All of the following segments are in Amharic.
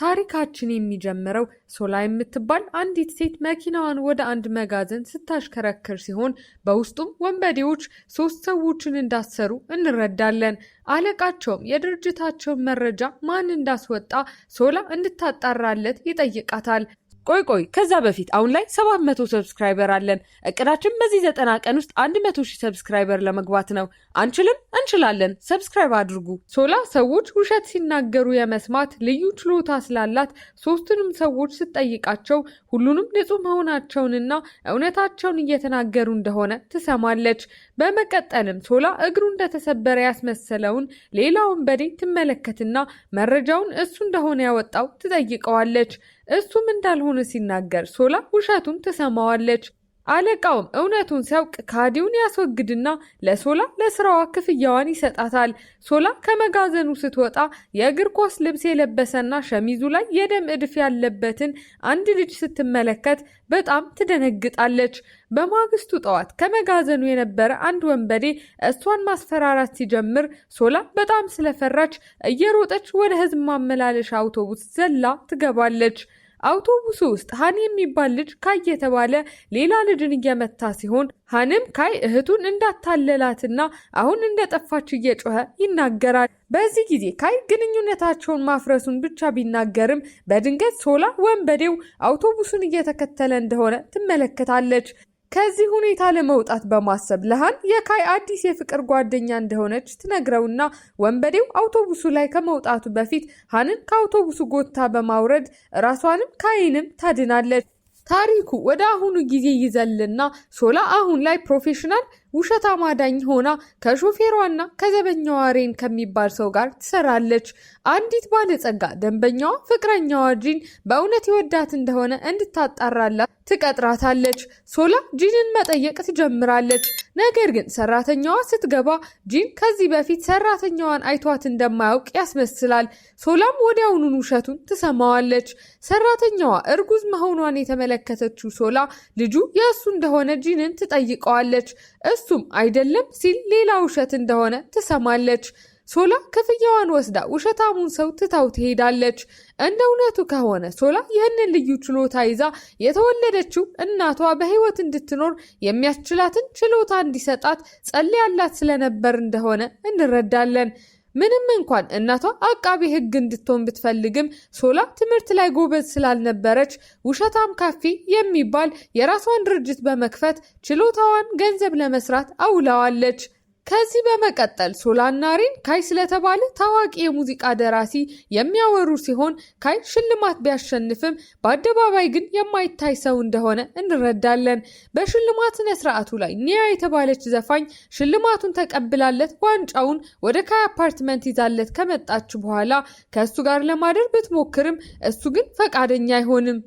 ታሪካችን የሚጀምረው ሶላ የምትባል አንዲት ሴት መኪናዋን ወደ አንድ መጋዘን ስታሽከረክር ሲሆን በውስጡም ወንበዴዎች ሶስት ሰዎችን እንዳሰሩ እንረዳለን። አለቃቸውም የድርጅታቸውን መረጃ ማን እንዳስወጣ ሶላ እንድታጣራለት ይጠይቃታል። ቆይ ቆይ፣ ከዛ በፊት አሁን ላይ 700 subscriber አለን። እቅዳችን በዚህ 90 ቀን ውስጥ 100 ሺህ subscriber ለመግባት ነው። አንችልም? እንችላለን። Subscribe አድርጉ። ሶላ ሰዎች ውሸት ሲናገሩ የመስማት ልዩ ችሎታ ስላላት ሶስቱንም ሰዎች ስትጠይቃቸው ሁሉንም ንጹህ መሆናቸውንና እውነታቸውን እየተናገሩ እንደሆነ ትሰማለች። በመቀጠልም ሶላ እግሩ እንደተሰበረ ያስመሰለውን ሌላ ወንበዴ ትመለከትና መረጃውን እሱ እንደሆነ ያወጣው ትጠይቀዋለች። እሱም እንዳልሆነ ሲናገር ሶላ ውሸቱን ትሰማዋለች። አለቃውም እውነቱን ሲያውቅ ካዲውን ያስወግድና ለሶላ ለስራዋ ክፍያዋን ይሰጣታል። ሶላ ከመጋዘኑ ስትወጣ የእግር ኳስ ልብስ የለበሰና ሸሚዙ ላይ የደም እድፍ ያለበትን አንድ ልጅ ስትመለከት በጣም ትደነግጣለች። በማግስቱ ጠዋት ከመጋዘኑ የነበረ አንድ ወንበዴ እሷን ማስፈራራት ሲጀምር ሶላ በጣም ስለፈራች እየሮጠች ወደ ህዝብ ማመላለሻ አውቶቡስ ዘላ ትገባለች። አውቶቡሱ ውስጥ ሀን የሚባል ልጅ ካይ የተባለ ሌላ ልጅን እየመታ ሲሆን ሀንም ካይ እህቱን እንዳታለላትና አሁን እንደጠፋች እየጮኸ ይናገራል። በዚህ ጊዜ ካይ ግንኙነታቸውን ማፍረሱን ብቻ ቢናገርም በድንገት ሶላ ወንበዴው አውቶቡሱን እየተከተለ እንደሆነ ትመለከታለች። ከዚህ ሁኔታ ለመውጣት በማሰብ ለሃን የካይ አዲስ የፍቅር ጓደኛ እንደሆነች ትነግረውና ወንበዴው አውቶቡሱ ላይ ከመውጣቱ በፊት ሃንን ከአውቶቡሱ ጎትታ በማውረድ ራሷንም ካይንም ታድናለች። ታሪኩ ወደ አሁኑ ጊዜ ይዘልና ሶላ አሁን ላይ professional ውሸታም አዳኝ ሆና ከሾፌሯና ከዘበኛዋ ሬን ከሚባል ሰው ጋር ትሰራለች። አንዲት ባለጸጋ ደንበኛዋ ፍቅረኛዋ ጂን በእውነት ይወዳት እንደሆነ እንድታጣራላት ትቀጥራታለች። ሶላ ጂንን መጠየቅ ትጀምራለች። ነገር ግን ሰራተኛዋ ስትገባ ጂን ከዚህ በፊት ሰራተኛዋን አይቷት እንደማያውቅ ያስመስላል። ሶላም ወዲያውኑን ውሸቱን ትሰማዋለች። ሰራተኛዋ እርጉዝ መሆኗን የተመለከተችው ሶላ ልጁ የእሱ እንደሆነ ጂንን ትጠይቀዋለች። እሱም አይደለም ሲል ሌላ ውሸት እንደሆነ ትሰማለች። ሶላ ክፍያዋን ወስዳ ውሸታሙን ሰው ትታው ትሄዳለች። እንደ እውነቱ ከሆነ ሶላ ይህንን ልዩ ችሎታ ይዛ የተወለደችው እናቷ በሕይወት እንድትኖር የሚያስችላትን ችሎታ እንዲሰጣት ጸልያላት ስለነበር እንደሆነ እንረዳለን። ምንም እንኳን እናቷ አቃቢ ሕግ እንድትሆን ብትፈልግም ሶላ ትምህርት ላይ ጎበዝ ስላልነበረች ውሸታም ካፌ የሚባል የራሷን ድርጅት በመክፈት ችሎታዋን ገንዘብ ለመስራት አውላዋለች። ከዚህ በመቀጠል ሶላና ሬን ካይ ስለተባለ ታዋቂ የሙዚቃ ደራሲ የሚያወሩ ሲሆን ካይ ሽልማት ቢያሸንፍም በአደባባይ ግን የማይታይ ሰው እንደሆነ እንረዳለን። በሽልማት ስነ ስርዓቱ ላይ ኒያ የተባለች ዘፋኝ ሽልማቱን ተቀብላለት ዋንጫውን ወደ ካይ አፓርትመንት ይዛለት ከመጣች በኋላ ከእሱ ጋር ለማደር ብትሞክርም እሱ ግን ፈቃደኛ አይሆንም።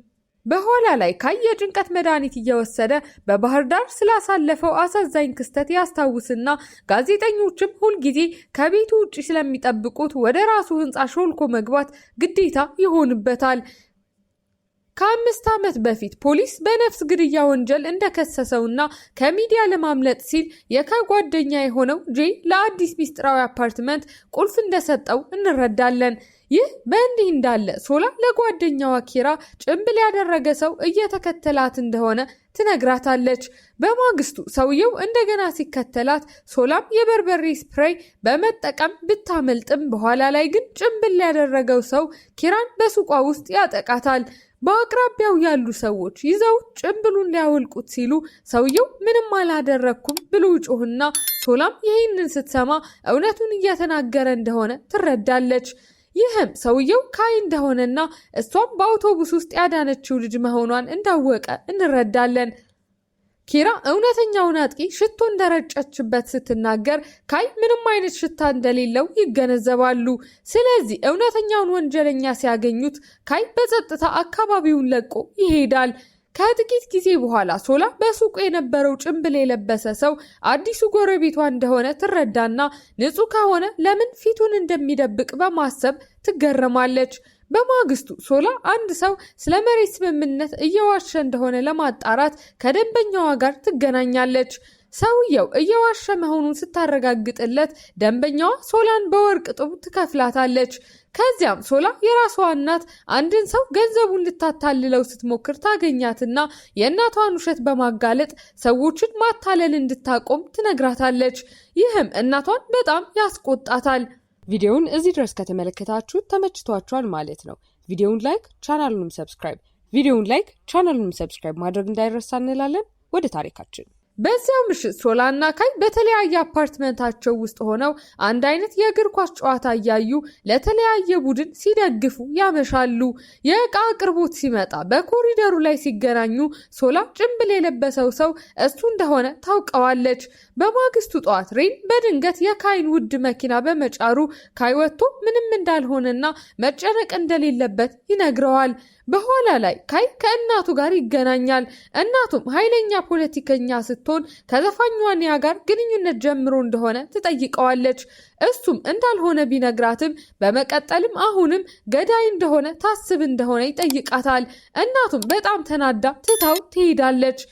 በኋላ ላይ ካይ የጭንቀት መድኃኒት እየወሰደ በባህር ዳር ስላሳለፈው አሳዛኝ ክስተት ያስታውስና ጋዜጠኞችም ሁልጊዜ ከቤቱ ውጭ ስለሚጠብቁት ወደ ራሱ ሕንፃ ሾልኮ መግባት ግዴታ ይሆንበታል። ከ5 ዓመት በፊት ፖሊስ በነፍስ ግድያ ወንጀል እንደከሰሰውና ከሚዲያ ለማምለጥ ሲል የካይ ጓደኛ የሆነው ጄ ለአዲስ ሚስጥራዊ አፓርትመንት ቁልፍ እንደሰጠው እንረዳለን። ይህ በእንዲህ እንዳለ ሶላ ለጓደኛዋ ኪራ ጭንብል ያደረገ ሰው እየተከተላት እንደሆነ ትነግራታለች። በማግስቱ ሰውየው እንደገና ሲከተላት ሶላም የበርበሬ spray በመጠቀም ብታመልጥም በኋላ ላይ ግን ጭንብል ያደረገው ሰው ኪራን በሱቋ ውስጥ ያጠቃታል። በአቅራቢያው ያሉ ሰዎች ይዘው ጭንብሉን ሊያወልቁት ሲሉ ሰውየው ምንም አላደረግኩም ብሎ ጮህና ሶላም ይህንን ስትሰማ እውነቱን እየተናገረ እንደሆነ ትረዳለች። ይህም ሰውየው ካይ እንደሆነና እሷም በአውቶቡስ ውስጥ ያዳነችው ልጅ መሆኗን እንዳወቀ እንረዳለን። ኪራ እውነተኛውን አጥቂ ሽቶ እንደረጨችበት ስትናገር ካይ ምንም አይነት ሽታ እንደሌለው ይገነዘባሉ። ስለዚህ እውነተኛውን ወንጀለኛ ሲያገኙት ካይ በጸጥታ አካባቢውን ለቆ ይሄዳል። ከጥቂት ጊዜ በኋላ ሶላ በሱቁ የነበረው ጭንብል የለበሰ ሰው አዲሱ ጎረቤቷ እንደሆነ ትረዳና ንጹሕ ከሆነ ለምን ፊቱን እንደሚደብቅ በማሰብ ትገረማለች። በማግስቱ ሶላ አንድ ሰው ስለ መሬት ስምምነት እየዋሸ እንደሆነ ለማጣራት ከደንበኛዋ ጋር ትገናኛለች። ሰውየው እየዋሸ መሆኑን ስታረጋግጥለት ደንበኛዋ ሶላን በወርቅ ጡብ ትከፍላታለች። ከዚያም ሶላ የራሷ እናት አንድን ሰው ገንዘቡን ልታታልለው ስትሞክር ታገኛትና የእናቷን ውሸት በማጋለጥ ሰዎችን ማታለል እንድታቆም ትነግራታለች። ይህም እናቷን በጣም ያስቆጣታል። ቪዲዮውን እዚህ ድረስ ከተመለከታችሁ ተመችቷችኋል ማለት ነው። ቪዲዮውን like፣ ቻናሉንም subscribe ቪዲዮውን like፣ ቻናሉንም subscribe ማድረግ እንዳይረሳ እንላለን። ወደ ታሪካችን። በዚያው ምሽት ሶላና ካይ በተለያየ አፓርትመንታቸው ውስጥ ሆነው አንድ አይነት የእግር ኳስ ጨዋታ እያዩ ለተለያየ ቡድን ሲደግፉ ያመሻሉ። የእቃ አቅርቦት ሲመጣ በኮሪደሩ ላይ ሲገናኙ ሶላ ጭንብል የለበሰው ሰው እሱ እንደሆነ ታውቀዋለች። በማግስቱ ጠዋት ሬን በድንገት የካይን ውድ መኪና በመጫሩ ካይ ወጥቶ ምንም እንዳልሆነና መጨነቅ እንደሌለበት ይነግረዋል። በኋላ ላይ ካይ ከእናቱ ጋር ይገናኛል። እናቱም ኃይለኛ ፖለቲከኛ ስትሆን ከዘፋኟ ኒያ ጋር ግንኙነት ጀምሮ እንደሆነ ትጠይቀዋለች። እሱም እንዳልሆነ ቢነግራትም በመቀጠልም አሁንም ገዳይ እንደሆነ ታስብ እንደሆነ ይጠይቃታል። እናቱም በጣም ተናዳ ትታው ትሄዳለች።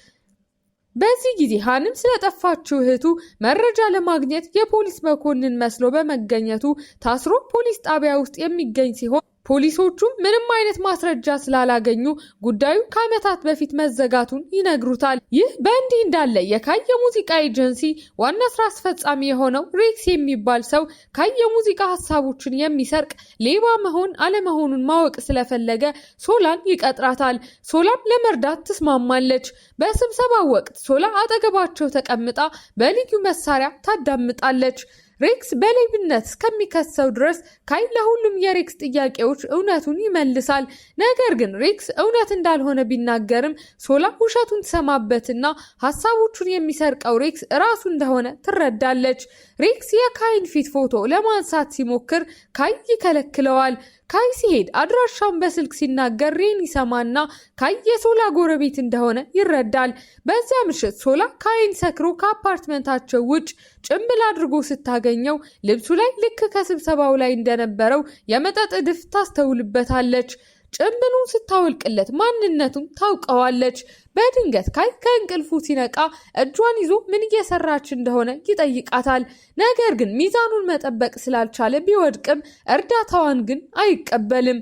በዚህ ጊዜ ሃንም ስለጠፋችው እህቱ መረጃ ለማግኘት የፖሊስ መኮንን መስሎ በመገኘቱ ታስሮ ፖሊስ ጣቢያ ውስጥ የሚገኝ ሲሆን፣ ፖሊሶቹም ምንም አይነት ማስረጃ ስላላገኙ ጉዳዩ ከዓመታት በፊት መዘጋቱን ይነግሩታል። ይህ በእንዲህ እንዳለ የካይ የሙዚቃ ኤጀንሲ ዋና ስራ አስፈጻሚ የሆነው ሬክስ የሚባል ሰው ካይ የሙዚቃ ሀሳቦችን የሚሰርቅ ሌባ መሆን አለመሆኑን ማወቅ ስለፈለገ ሶላን ይቀጥራታል። ሶላም ለመርዳት ትስማማለች። በስብሰባው ወቅት ሶላ አጠገባቸው ተቀምጣ በልዩ መሳሪያ ታዳምጣለች። ሬክስ በሌብነት እስከሚከሰው ድረስ ካይ ለሁሉም የሬክስ ጥያቄዎች እውነቱን ይመልሳል። ነገር ግን ሬክስ እውነት እንዳልሆነ ቢናገርም ሶላ ውሸቱን ትሰማበትና ሀሳቦቹን የሚሰርቀው ሬክስ እራሱ እንደሆነ ትረዳለች። ሬክስ የካይን ፊት ፎቶ ለማንሳት ሲሞክር ካይ ይከለክለዋል። ካይ ሲሄድ አድራሻውን በስልክ ሲናገር ሬን ይሰማና ካይ የሶላ ጎረቤት እንደሆነ ይረዳል። በዚያ ምሽት ሶላ ካይን ሰክሮ ከአፓርትመንታቸው ውጭ ጭምብል አድርጎ ስታገኘው ልብሱ ላይ ልክ ከስብሰባው ላይ እንደነበረው የመጠጥ እድፍ ታስተውልበታለች። ጭምብሉን ስታወልቅለት ማንነቱን ታውቀዋለች። በድንገት ካይ ከእንቅልፉ ሲነቃ እጇን ይዞ ምን እየሰራች እንደሆነ ይጠይቃታል። ነገር ግን ሚዛኑን መጠበቅ ስላልቻለ ቢወድቅም እርዳታዋን ግን አይቀበልም።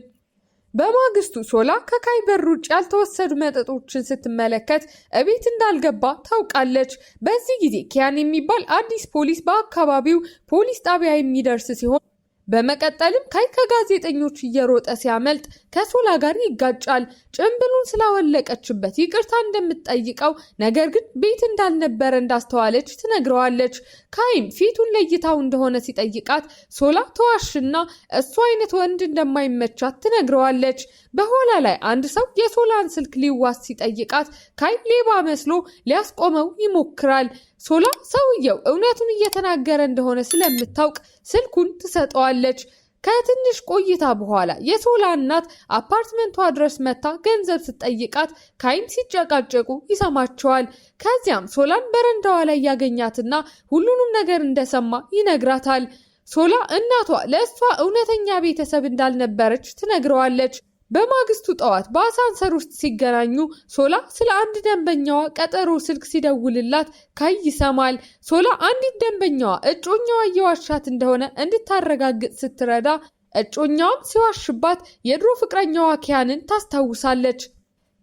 በማግስቱ ሶላ ከካይ በር ውጭ ያልተወሰዱ መጠጦችን ስትመለከት እቤት እንዳልገባ ታውቃለች። በዚህ ጊዜ ኪያን የሚባል አዲስ ፖሊስ በአካባቢው ፖሊስ ጣቢያ የሚደርስ ሲሆን፣ በመቀጠልም ካይ ከጋዜጠኞች እየሮጠ ሲያመልጥ ከሶላ ጋር ይጋጫል። ጭንብሉን ስላወለቀችበት ይቅርታ እንደምትጠይቀው ነገር ግን ቤት እንዳልነበረ እንዳስተዋለች ትነግረዋለች። ካይም ፊቱን ለይታው እንደሆነ ሲጠይቃት ሶላ ተዋሽና እሱ አይነት ወንድ እንደማይመቻት ትነግረዋለች። በኋላ ላይ አንድ ሰው የሶላን ስልክ ሊዋስ ሲጠይቃት ካይ ሌባ መስሎ ሊያስቆመው ይሞክራል። ሶላ ሰውየው እውነቱን እየተናገረ እንደሆነ ስለምታውቅ ስልኩን ትሰጠዋለች። ከትንሽ ቆይታ በኋላ የሶላ እናት አፓርትመንቷ ድረስ መጥታ ገንዘብ ስትጠይቃት ካይም ሲጨቃጨቁ ይሰማቸዋል። ከዚያም ሶላን በረንዳዋ ላይ ያገኛትና ሁሉንም ነገር እንደሰማ ይነግራታል። ሶላ እናቷ ለእሷ እውነተኛ ቤተሰብ እንዳልነበረች ትነግረዋለች። በማግስቱ ጠዋት በአሳንሰር ውስጥ ሲገናኙ ሶላ ስለ አንድ ደንበኛዋ ቀጠሮ ስልክ ሲደውልላት ካይ ይሰማል። ሶላ አንዲት ደንበኛዋ እጮኛዋ እየዋሻት እንደሆነ እንድታረጋግጥ ስትረዳ እጮኛዋም ሲዋሽባት የድሮ ፍቅረኛዋ ኪያንን ታስታውሳለች።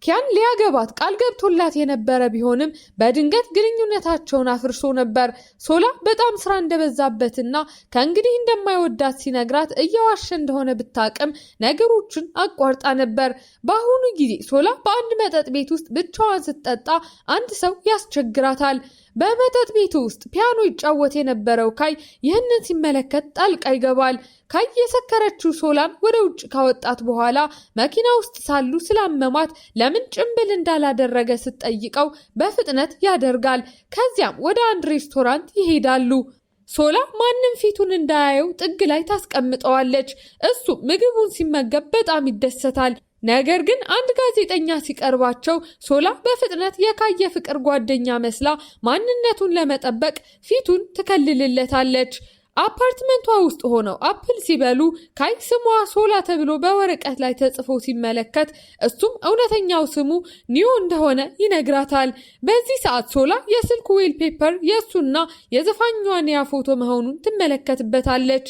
ኪያን ሊያገባት ቃል ገብቶላት የነበረ ቢሆንም በድንገት ግንኙነታቸውን አፍርሶ ነበር። ሶላ በጣም ስራ እንደበዛበትና ከእንግዲህ እንደማይወዳት ሲነግራት እየዋሸ እንደሆነ ብታቅም ነገሮችን አቋርጣ ነበር። በአሁኑ ጊዜ ሶላ በአንድ መጠጥ ቤት ውስጥ ብቻዋን ስትጠጣ አንድ ሰው ያስቸግራታል። በመጠጥ ቤቱ ውስጥ ፒያኖ ይጫወት የነበረው ካይ ይህንን ሲመለከት ጣልቃ ይገባል። ካይ የሰከረችው ሶላን ወደ ውጭ ካወጣት በኋላ መኪና ውስጥ ሳሉ ስላመማት ለምን ጭንብል እንዳላደረገ ስትጠይቀው በፍጥነት ያደርጋል። ከዚያም ወደ አንድ ሬስቶራንት ይሄዳሉ። ሶላ ማንም ፊቱን እንዳያየው ጥግ ላይ ታስቀምጠዋለች። እሱ ምግቡን ሲመገብ በጣም ይደሰታል። ነገር ግን አንድ ጋዜጠኛ ሲቀርባቸው ሶላ በፍጥነት የካይ የፍቅር ጓደኛ መስላ ማንነቱን ለመጠበቅ ፊቱን ትከልልለታለች። አፓርትመንቷ ውስጥ ሆነው apple ሲበሉ ካይ ስሟ ሶላ ተብሎ በወረቀት ላይ ተጽፎ ሲመለከት እሱም እውነተኛው ስሙ ኒዮ እንደሆነ ይነግራታል። በዚህ ሰዓት ሶላ የስልኩ wallpaper የእሱና የዘፋኟ ኒያ ፎቶ መሆኑን ትመለከትበታለች።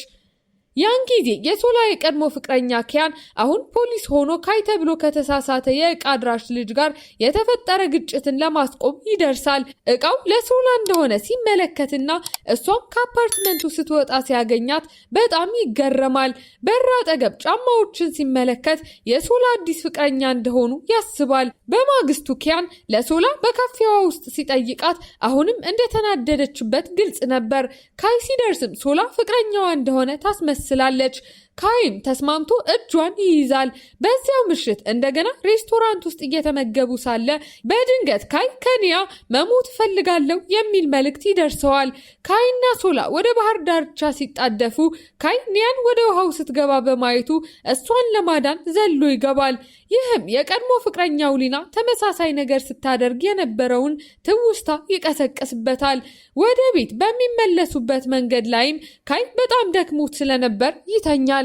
ያን ጊዜ የሶላ የቀድሞ ፍቅረኛ ኪያን አሁን ፖሊስ ሆኖ ካይ ተብሎ ከተሳሳተ የእቃ አድራሽ ልጅ ጋር የተፈጠረ ግጭትን ለማስቆም ይደርሳል። እቃው ለሶላ እንደሆነ ሲመለከትና እሷም ከአፓርትመንቱ ስትወጣ ሲያገኛት በጣም ይገረማል። በር አጠገብ ጫማዎችን ሲመለከት የሶላ አዲስ ፍቅረኛ እንደሆኑ ያስባል። በማግስቱ ኪያን ለሶላ በካፌዋ ውስጥ ሲጠይቃት አሁንም እንደተናደደችበት ግልጽ ነበር። ካይ ሲደርስም ሶላ ፍቅረኛዋ እንደሆነ ታስመስላለች። ካይም ተስማምቶ እጇን ይይዛል። በዚያው ምሽት እንደገና ሬስቶራንት ውስጥ እየተመገቡ ሳለ በድንገት ካይ ከኒያ መሞት እፈልጋለሁ የሚል መልእክት ይደርሰዋል። ካይና ሶላ ወደ ባህር ዳርቻ ሲጣደፉ ካይ ኒያን ወደ ውሃው ስትገባ በማየቱ እሷን ለማዳን ዘሎ ይገባል። ይህም የቀድሞ ፍቅረኛው ሊና ተመሳሳይ ነገር ስታደርግ የነበረውን ትውስታ ይቀሰቅስበታል። ወደ ቤት በሚመለሱበት መንገድ ላይም ካይ በጣም ደክሞት ስለነበር ይተኛል።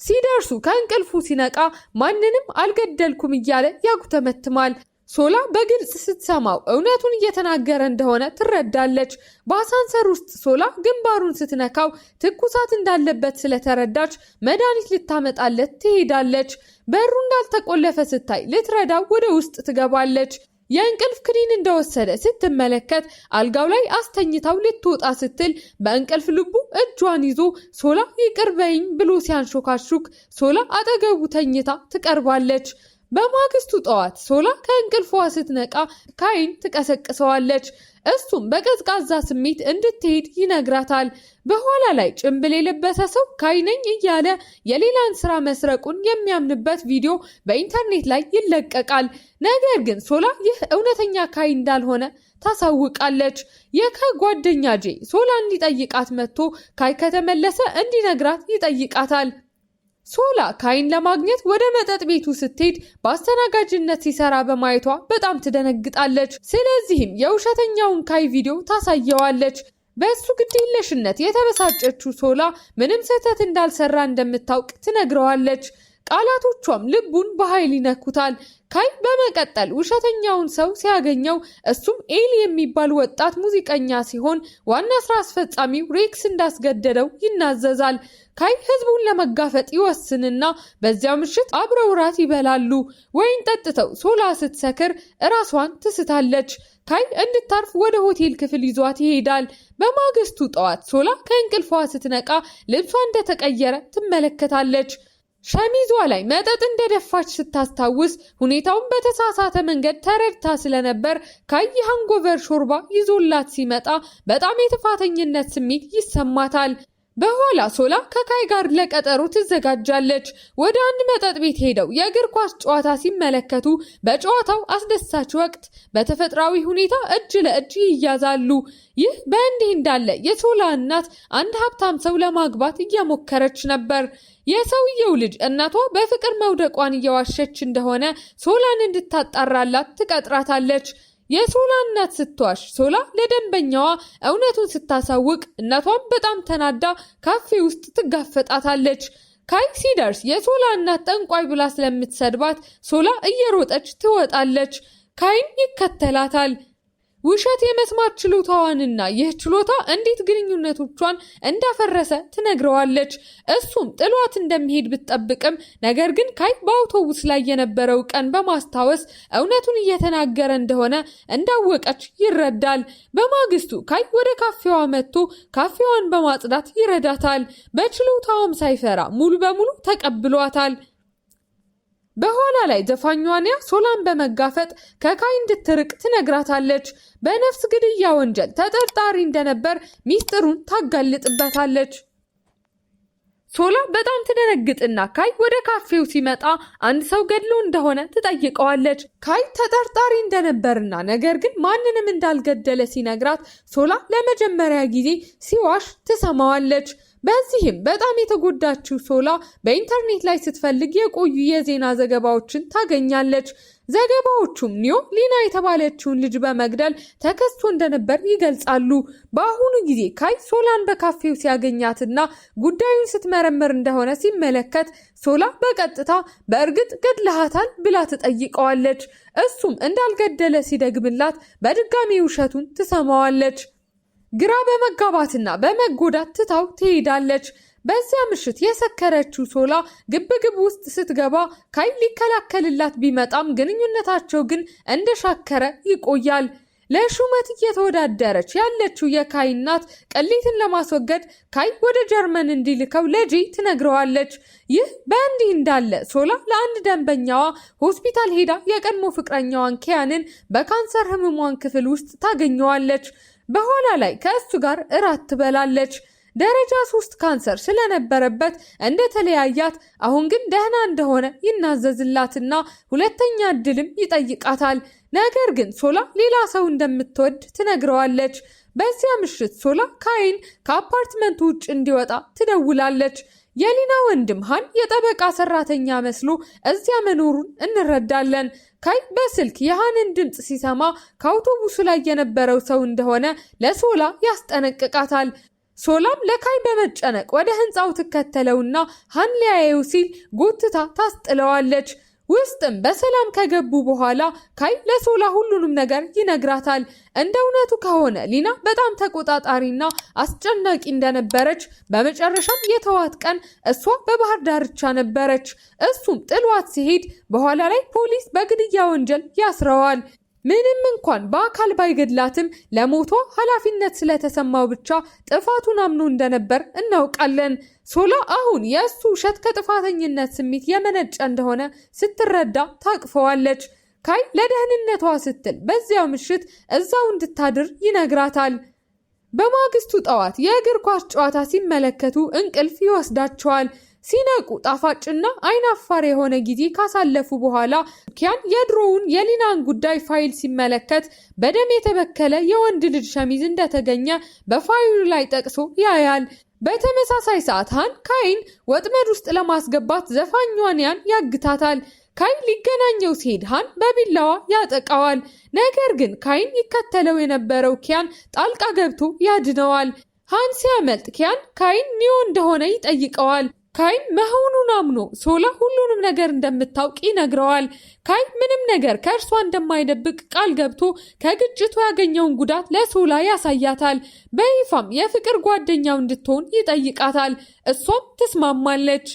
ሲደርሱ ከእንቅልፉ ሲነቃ ማንንም አልገደልኩም እያለ ያጉተመትማል። ሶላ በግልጽ ስትሰማው እውነቱን እየተናገረ እንደሆነ ትረዳለች። በአሳንሰር ውስጥ ሶላ ግንባሩን ስትነካው ትኩሳት እንዳለበት ስለተረዳች መድኃኒት ልታመጣለት ትሄዳለች። በሩ እንዳልተቆለፈ ስታይ ልትረዳው ወደ ውስጥ ትገባለች። የእንቅልፍ ክኒን እንደወሰደ ስትመለከት አልጋው ላይ አስተኝታው ልትወጣ ስትል በእንቅልፍ ልቡ እጇን ይዞ ሶላ ይቅር በይኝ ብሎ ሲያንሾካሹክ ሶላ አጠገቡ ተኝታ ትቀርባለች። በማግስቱ ጠዋት ሶላ ከእንቅልፏ ስትነቃ ካይን ትቀሰቅሰዋለች። እሱም በቀዝቃዛ ስሜት እንድትሄድ ይነግራታል። በኋላ ላይ ጭንብል የለበሰ ሰው ካይ ነኝ እያለ የሌላን ስራ መስረቁን የሚያምንበት ቪዲዮ በኢንተርኔት ላይ ይለቀቃል። ነገር ግን ሶላ ይህ እውነተኛ ካይ እንዳልሆነ ታሳውቃለች። የካይ ጓደኛ ጄ ሶላን ሊጠይቃት መጥቶ ካይ ከተመለሰ እንዲነግራት ይጠይቃታል። ሶላ ካይን ለማግኘት ወደ መጠጥ ቤቱ ስትሄድ በአስተናጋጅነት ሲሰራ በማየቷ በጣም ትደነግጣለች። ስለዚህም የውሸተኛውን ካይ ቪዲዮ ታሳየዋለች። በእሱ ግዴለሽነት የተበሳጨችው ሶላ ምንም ስህተት እንዳልሰራ እንደምታውቅ ትነግረዋለች። ቃላቶቿም ልቡን በኃይል ይነኩታል። ካይ በመቀጠል ውሸተኛውን ሰው ሲያገኘው እሱም ኤሊ የሚባል ወጣት ሙዚቀኛ ሲሆን ዋና ስራ አስፈጻሚው ሬክስ እንዳስገደደው ይናዘዛል። ካይ ህዝቡን ለመጋፈጥ ይወስንና በዚያው ምሽት አብረው ራት ይበላሉ። ወይን ጠጥተው ሶላ ስትሰክር እራሷን ትስታለች። ካይ እንድታርፍ ወደ ሆቴል ክፍል ይዟት ይሄዳል። በማግስቱ ጠዋት ሶላ ከእንቅልፏ ስትነቃ ልብሷ እንደተቀየረ ትመለከታለች። ሸሚዟ ላይ መጠጥ እንደደፋች ስታስታውስ ሁኔታውን በተሳሳተ መንገድ ተረድታ ስለነበር ካይ የ hangover ሾርባ ይዞላት ሲመጣ በጣም የጥፋተኝነት ስሜት ይሰማታል። በኋላ ሶላ ከካይ ጋር ለቀጠሮ ትዘጋጃለች። ወደ አንድ መጠጥ ቤት ሄደው የእግር ኳስ ጨዋታ ሲመለከቱ በጨዋታው አስደሳች ወቅት በተፈጥሯዊ ሁኔታ እጅ ለእጅ ይያዛሉ። ይህ በእንዲህ እንዳለ የሶላ እናት አንድ ሀብታም ሰው ለማግባት እየሞከረች ነበር። የሰውየው ልጅ እናቷ በፍቅር መውደቋን እየዋሸች እንደሆነ ሶላን እንድታጣራላት ትቀጥራታለች። የሶላ እናት ስትዋሽ ሶላ ለደንበኛዋ እውነቱን ስታሳውቅ እናቷም በጣም ተናዳ ካፌ ውስጥ ትጋፈጣታለች። ካይ ሲደርስ የሶላ እናት ጠንቋይ ብላ ስለምትሰድባት ሶላ እየሮጠች ትወጣለች። ካይም ይከተላታል። ውሸት የመስማት ችሎታዋንና ይህ ችሎታ እንዴት ግንኙነቶቿን እንዳፈረሰ ትነግረዋለች። እሱም ጥሏት እንደሚሄድ ብትጠብቅም ነገር ግን ካይ በአውቶቡስ ላይ የነበረው ቀን በማስታወስ እውነቱን እየተናገረ እንደሆነ እንዳወቀች ይረዳል። በማግስቱ ካይ ወደ ካፌዋ መጥቶ ካፌዋን በማጽዳት ይረዳታል። በችሎታዋም ሳይፈራ ሙሉ በሙሉ ተቀብሏታል። በኋላ ላይ ዘፋኟ ኒያ ሶላን በመጋፈጥ ከካይ እንድትርቅ ትነግራታለች። በነፍስ ግድያ ወንጀል ተጠርጣሪ እንደነበር ሚስጥሩን ታጋልጥበታለች። ሶላ በጣም ትደነግጥና ካይ ወደ ካፌው ሲመጣ አንድ ሰው ገድሎ እንደሆነ ትጠይቀዋለች። ካይ ተጠርጣሪ እንደነበርና ነገር ግን ማንንም እንዳልገደለ ሲነግራት ሶላ ለመጀመሪያ ጊዜ ሲዋሽ ትሰማዋለች። በዚህም በጣም የተጎዳችው ሶላ በኢንተርኔት ላይ ስትፈልግ የቆዩ የዜና ዘገባዎችን ታገኛለች። ዘገባዎቹም ኒዮ ሊና የተባለችውን ልጅ በመግደል ተከስቶ እንደነበር ይገልጻሉ። በአሁኑ ጊዜ ካይ ሶላን በካፌው ሲያገኛትና ጉዳዩን ስትመረምር እንደሆነ ሲመለከት ሶላ በቀጥታ በእርግጥ ገድለሃታል ብላ ትጠይቀዋለች። እሱም እንዳልገደለ ሲደግምላት በድጋሚ ውሸቱን ትሰማዋለች። ግራ በመጋባትና በመጎዳት ትታው ትሄዳለች። በዚያ ምሽት የሰከረችው ሶላ ግብግብ ውስጥ ስትገባ ካይ ሊከላከልላት ቢመጣም ግንኙነታቸው ግን እንደሻከረ ይቆያል። ለሹመት እየተወዳደረች ያለችው የካይ እናት ቅሌትን ለማስወገድ ካይ ወደ ጀርመን እንዲልከው ለጄ ትነግረዋለች። ይህ በእንዲህ እንዳለ ሶላ ለአንድ ደንበኛዋ ሆስፒታል ሄዳ የቀድሞ ፍቅረኛዋን ኪያንን በካንሰር ህሙማን ክፍል ውስጥ ታገኘዋለች። በኋላ ላይ ከእሱ ጋር እራት ትበላለች። ደረጃ 3 ካንሰር ስለነበረበት እንደተለያያት አሁን ግን ደህና እንደሆነ ይናዘዝላትና ሁለተኛ እድልም ይጠይቃታል። ነገር ግን ሶላ ሌላ ሰው እንደምትወድ ትነግረዋለች። በዚያ ምሽት ሶላ ካይን ከአፓርትመንቱ ውጭ እንዲወጣ ትደውላለች። የሊና ወንድም ሃን የጠበቃ ሰራተኛ መስሎ እዚያ መኖሩን እንረዳለን። ካይ በስልክ የሃንን ድምፅ ሲሰማ ከአውቶቡሱ ላይ የነበረው ሰው እንደሆነ ለሶላ ያስጠነቅቃታል። ሶላም ለካይ በመጨነቅ ወደ ህንፃው ትከተለውና ሃን ሊያየው ሲል ጎትታ ታስጥለዋለች። ውስጥም በሰላም ከገቡ በኋላ ካይ ለሶላ ሁሉንም ነገር ይነግራታል። እንደ እውነቱ ከሆነ ሊና በጣም ተቆጣጣሪና አስጨናቂ እንደነበረች፣ በመጨረሻም የተዋት ቀን እሷ በባህር ዳርቻ ነበረች። እሱም ጥሏት ሲሄድ በኋላ ላይ ፖሊስ በግድያ ወንጀል ያስረዋል። ምንም እንኳን በአካል ባይገድላትም ለሞቷ ኃላፊነት ስለተሰማው ብቻ ጥፋቱን አምኖ እንደነበር እናውቃለን። ሶላ አሁን የእሱ ውሸት ከጥፋተኝነት ስሜት የመነጨ እንደሆነ ስትረዳ ታቅፈዋለች። ካይ ለደህንነቷ ስትል በዚያው ምሽት እዛው እንድታድር ይነግራታል። በማግስቱ ጠዋት የእግር ኳስ ጨዋታ ሲመለከቱ እንቅልፍ ይወስዳቸዋል። ሲነቁ ጣፋጭና አይናፋር የሆነ ጊዜ ካሳለፉ በኋላ ኪያን የድሮውን የሊናን ጉዳይ ፋይል ሲመለከት በደም የተበከለ የወንድ ልጅ ሸሚዝ እንደተገኘ በፋይሉ ላይ ጠቅሶ ያያል። በተመሳሳይ ሰዓት ሃን ካይን ወጥመድ ውስጥ ለማስገባት ዘፋኟን ያን ያግታታል። ካይ ሊገናኘው ሲሄድ ሃን በቢላዋ ያጠቃዋል። ነገር ግን ካይን ይከተለው የነበረው ኪያን ጣልቃ ገብቶ ያድነዋል። ሃን ሲያመልጥ ኪያን ካይን ኒዮ እንደሆነ ይጠይቀዋል። ካይም መሆኑን አምኖ ሶላ ሁሉንም ነገር እንደምታውቅ ይነግረዋል። ካይ ምንም ነገር ከእርሷ እንደማይደብቅ ቃል ገብቶ ከግጭቱ ያገኘውን ጉዳት ለሶላ ያሳያታል። በይፋም የፍቅር ጓደኛው እንድትሆን ይጠይቃታል። እሷም ትስማማለች።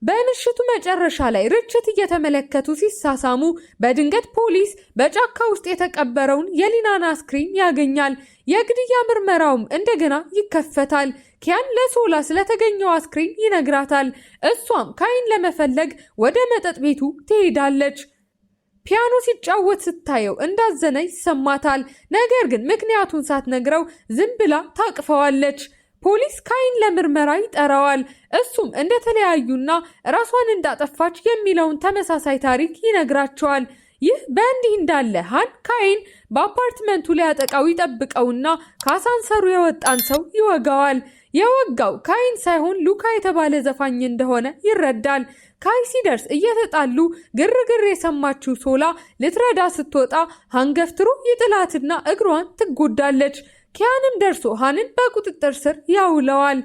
በምሽቱ መጨረሻ ላይ ርችት እየተመለከቱ ሲሳሳሙ በድንገት ፖሊስ በጫካ ውስጥ የተቀበረውን የሊናን አስክሬን ያገኛል። የግድያ ምርመራውም እንደገና ይከፈታል። ኪያን ለሶላ ስለተገኘው አስክሬን ይነግራታል። እሷም ካይን ለመፈለግ ወደ መጠጥ ቤቱ ትሄዳለች። ፒያኖ ሲጫወት ስታየው እንዳዘነ ይሰማታል። ነገር ግን ምክንያቱን ሳትነግረው ዝም ብላ ታቅፈዋለች። ፖሊስ ካይን ለምርመራ ይጠራዋል። እሱም እንደተለያዩና ራሷን እንዳጠፋች የሚለውን ተመሳሳይ ታሪክ ይነግራቸዋል። ይህ በእንዲህ እንዳለ ሃን ካይን በአፓርትመንቱ ሊያጠቃው ይጠብቀውና ከአሳንሰሩ የወጣን ሰው ይወጋዋል። የወጋው ካይን ሳይሆን ሉካ የተባለ ዘፋኝ እንደሆነ ይረዳል። ካይ ሲደርስ እየተጣሉ ግርግር የሰማችው ሶላ ልትረዳ ስትወጣ ሃን ገፍትሮ ይጥላትና እግሯን ትጎዳለች። ኪያንም ደርሶ ሃንን በቁጥጥር ስር ያውለዋል።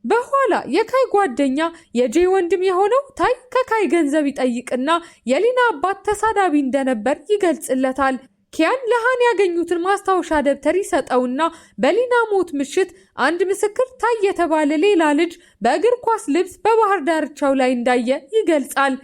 በኋላ የካይ ጓደኛ የጄ ወንድም የሆነው ታይ ከካይ ገንዘብ ይጠይቅና የሊና አባት ተሳዳቢ እንደነበር ይገልጽለታል። ኪያን ለሃን ያገኙትን ማስታወሻ ደብተር ይሰጠውና በሊና ሞት ምሽት አንድ ምስክር ታይ የተባለ ሌላ ልጅ በእግር ኳስ ልብስ በባህር ዳርቻው ላይ እንዳየ ይገልጻል።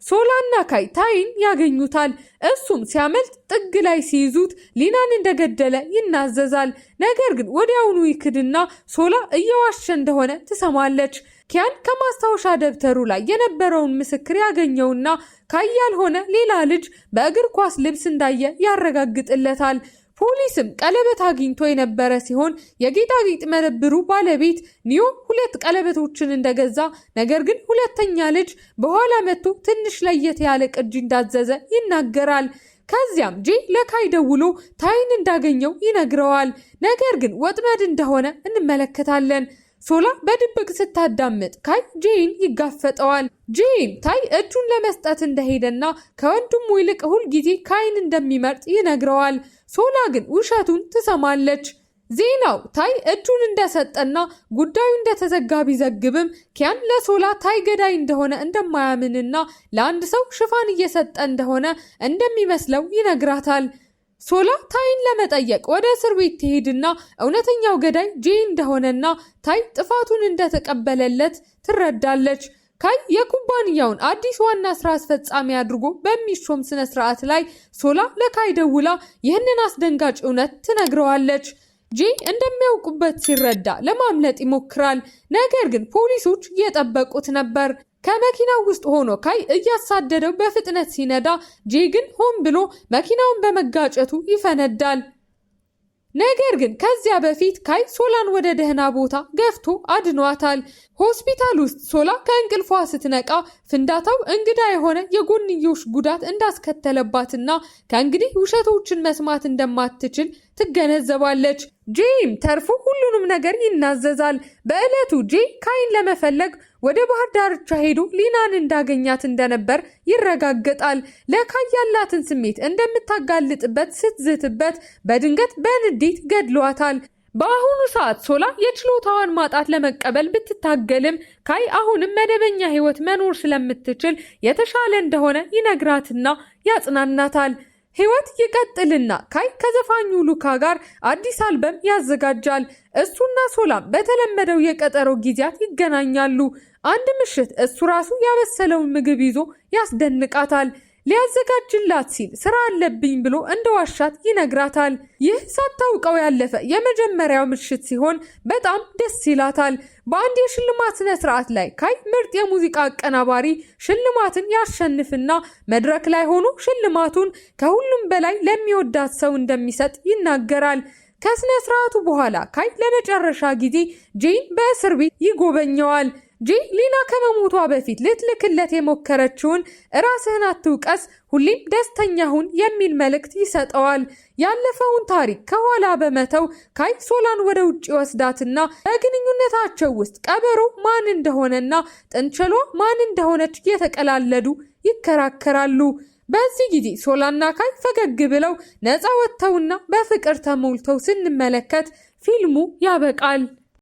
ሶላና ካይ ታይን ያገኙታል። እሱም ሲያመልጥ ጥግ ላይ ሲይዙት ሊናን እንደገደለ ይናዘዛል። ነገር ግን ወዲያውኑ ይክድና ሶላ እየዋሸ እንደሆነ ትሰማለች። ኪያን ከማስታወሻ ደብተሩ ላይ የነበረውን ምስክር ያገኘውና ካይ ያልሆነ ሌላ ልጅ በእግር ኳስ ልብስ እንዳየ ያረጋግጥለታል። ፖሊስም ቀለበት አግኝቶ የነበረ ሲሆን የጌጣጌጥ መደብሩ ባለቤት ኒዮ ሁለት ቀለበቶችን እንደገዛ ነገር ግን ሁለተኛ ልጅ በኋላ መጥቶ ትንሽ ለየት ያለ ቅጂ እንዳዘዘ ይናገራል። ከዚያም ጄ ለካይ ደውሎ ታይን እንዳገኘው ይነግረዋል። ነገር ግን ወጥመድ እንደሆነ እንመለከታለን። ሶላ በድብቅ ስታዳምጥ ካይ ጄይን ይጋፈጠዋል። ጄይም ታይ እጁን ለመስጠት እንደሄደና ከወንድሙ ይልቅ ሁልጊዜ ካይን እንደሚመርጥ ይነግረዋል። ሶላ ግን ውሸቱን ትሰማለች። ዜናው ታይ እጁን እንደሰጠና ጉዳዩ እንደተዘጋ ቢዘግብም ኪያን ለሶላ ታይ ገዳይ እንደሆነ እንደማያምንና ለአንድ ሰው ሽፋን እየሰጠ እንደሆነ እንደሚመስለው ይነግራታል። ሶላ ታይን ለመጠየቅ ወደ እስር ቤት ትሄድና እውነተኛው ገዳይ ጄ እንደሆነና ታይ ጥፋቱን እንደተቀበለለት ትረዳለች። ካይ የኩባንያውን አዲስ ዋና ስራ አስፈጻሚ አድርጎ በሚሾም ስነ ስርዓት ላይ ሶላ ለካይ ደውላ ይህንን አስደንጋጭ እውነት ትነግረዋለች። ጄ እንደሚያውቁበት ሲረዳ ለማምለጥ ይሞክራል። ነገር ግን ፖሊሶች እየጠበቁት ነበር። ከመኪናው ውስጥ ሆኖ ካይ እያሳደደው በፍጥነት ሲነዳ፣ ጄ ግን ሆን ብሎ መኪናውን በመጋጨቱ ይፈነዳል። ነገር ግን ከዚያ በፊት ካይ ሶላን ወደ ደህና ቦታ ገፍቶ አድኗታል። ሆስፒታል ውስጥ ሶላ ከእንቅልፏ ስትነቃ ፍንዳታው እንግዳ የሆነ የጎንዮሽ ጉዳት እንዳስከተለባትና ከእንግዲህ ውሸቶችን መስማት እንደማትችል ትገነዘባለች። ጄይም ተርፎ ሁሉንም ነገር ይናዘዛል። በዕለቱ ጄ ካይን ለመፈለግ ወደ ባህር ዳርቻ ሄዶ ሊናን እንዳገኛት እንደነበር ይረጋገጣል። ለካይ ያላትን ስሜት እንደምታጋልጥበት ስትዝትበት በድንገት በንዴት ገድሏታል። በአሁኑ ሰዓት ሶላ የችሎታዋን ማጣት ለመቀበል ብትታገልም ካይ አሁንም መደበኛ ሕይወት መኖር ስለምትችል የተሻለ እንደሆነ ይነግራትና ያጽናናታል። ሕይወት ይቀጥልና ካይ ከዘፋኙ ሉካ ጋር አዲስ አልበም ያዘጋጃል። እሱና ሶላም በተለመደው የቀጠሮ ጊዜያት ይገናኛሉ። አንድ ምሽት እሱ ራሱ ያበሰለውን ምግብ ይዞ ያስደንቃታል። ሊያዘጋጅላት ሲል ስራ አለብኝ ብሎ እንደዋሻት ይነግራታል። ይህ ሳታውቀው ያለፈ የመጀመሪያው ምሽት ሲሆን በጣም ደስ ይላታል። በአንድ የሽልማት ስነ ስርዓት ላይ ካይ ምርጥ የሙዚቃ አቀናባሪ ሽልማትን ያሸንፍና መድረክ ላይ ሆኖ ሽልማቱን ከሁሉም በላይ ለሚወዳት ሰው እንደሚሰጥ ይናገራል። ከስነ ስርዓቱ በኋላ ካይ ለመጨረሻ ጊዜ ጄን በእስር ቤት ይጎበኘዋል። ጄ ሊና ከመሞቷ በፊት ልትልክለት የሞከረችውን ራስህን አትውቀስ፣ ሁሌም ደስተኛ ሁን የሚል መልእክት ይሰጠዋል። ያለፈውን ታሪክ ከኋላ በመተው ካይ ሶላን ወደ ውጭ ወስዳትና በግንኙነታቸው ውስጥ ቀበሮ ማን እንደሆነና ጥንቸሏ ማን እንደሆነች እየተቀላለዱ ይከራከራሉ። በዚህ ጊዜ ሶላና ካይ ፈገግ ብለው ነፃ ወጥተውና በፍቅር ተሞልተው ስንመለከት ፊልሙ ያበቃል።